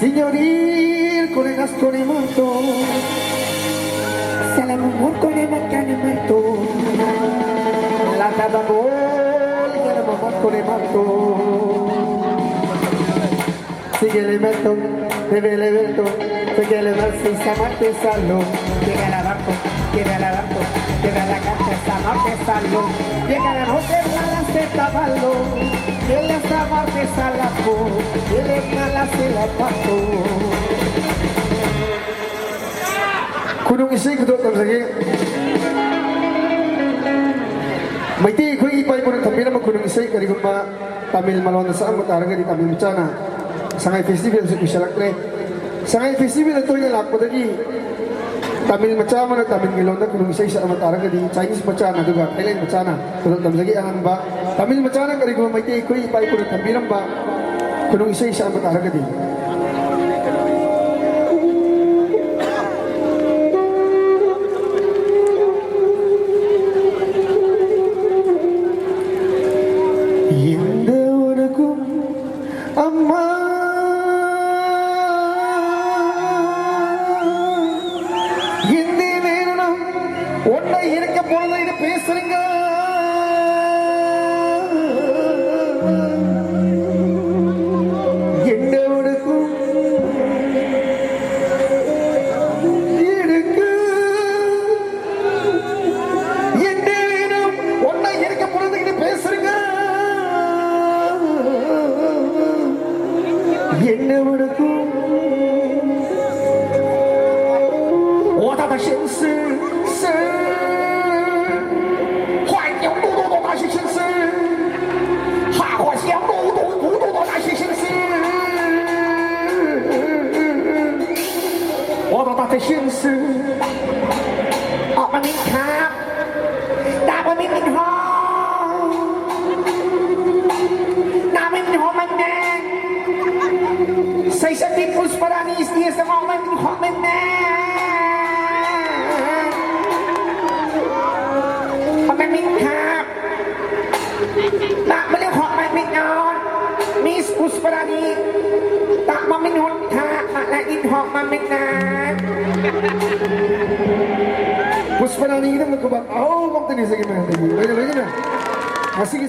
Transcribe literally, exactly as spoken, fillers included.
Señorir con el asco de muerto, se la mumur con el macán muerto, la tata bol, que la mamá con el muerto. Sigue el evento, bebe el evento, sigue el evento, y se mate salud, llega la vaca, llega la vaca, llega la carta, se mate salud, llega la noche, mala se tabalo, él está mate salapo, él es mala se la pato. Khunung isei kudo tamsagi. Maitei khoi ipai pun thambiram khunung isei karigumba Tamil malonda sa'ama ꯇꯥꯔꯒꯗꯤ ꯇꯥꯃꯤꯜ ꯃꯆꯥꯅ ꯁꯉꯥꯏ ꯐꯦꯁꯇꯤꯚꯦꯜꯁꯨ ꯀꯨꯏꯁꯜꯂꯛꯇ꯭ꯔꯦ꯫ ꯁꯉꯥꯏ ꯐꯦꯁꯇꯤꯚꯦꯜꯗ ꯇꯣꯏꯅ ꯂꯥꯛꯄꯗꯒꯤ ꯇꯥꯃꯤꯜ ꯃꯆꯥ ꯑꯃꯅ ꯇꯥꯃꯤꯜꯒꯤ ꯂꯣꯟꯗ ꯈꯨꯅꯨꯡ ꯏꯁꯩ ꯁꯛꯑꯝꯕ ꯇꯥꯔꯒꯗꯤ Chinese ꯃꯆꯥꯅ, ꯑꯗꯨꯒ ꯊꯥꯏꯂꯦꯟ ꯃꯆꯥꯅ ꯈꯨꯗꯣꯜ ꯇꯝꯖꯒꯦ꯫ ꯑꯍꯥꯟꯕ ꯇꯥꯃꯤꯜ ꯃꯆꯥꯅ ꯀꯔꯤꯒꯨꯝꯕ ꯃꯩꯇꯩ ꯑꯩꯈꯣꯏ ꯏꯄꯥ ꯏꯄꯨꯅ ꯊꯝꯕꯤꯔꯝꯕ ꯈꯨꯅꯨꯡ ꯏꯁꯩ ꯁꯛꯑꯝꯕ ꯇꯥꯔꯒꯗꯤ꯫ எந்த உனக்கும் அம்மா, இந்தி வேணும் உன்னை இருக்க பொழுது இது பேசுறீங்க. என்ன உனக்கும் இருக்கு. என்ன வேணும்? ஒன்னை இருக்க பொழுது இது பேசுறீங்க. என்ன வணக்கம்? 我大大先生，是，欢迎多多多大先生。 Hahua siang do do do do do na shi shin si. Wa do da te shin si. Aw, ma min kap. Da ma min min ho. Na min min ho man ne. Sai sa ti pus para ni is ni sa ma min ho man ne. Aw, ma min kap. ตะมะลิหอมไม่มิดนอน มิสอุสปรานี ตะมะมินหนทา ꯏꯟꯊꯣꯛ ꯃꯃꯤꯡꯅ꯫ ꯄꯨꯁꯄꯔꯥꯅꯤꯒꯤꯗꯃꯛ ꯈꯨꯕꯥꯛ ꯑꯍꯧꯕ ꯑꯝꯇ ꯅꯤꯖꯒꯦ ꯃꯌꯥꯝꯗꯒꯤ꯫ ꯂꯣꯏꯅ, ꯂꯣꯏꯅꯅ꯫ ꯉꯁꯤꯒꯤ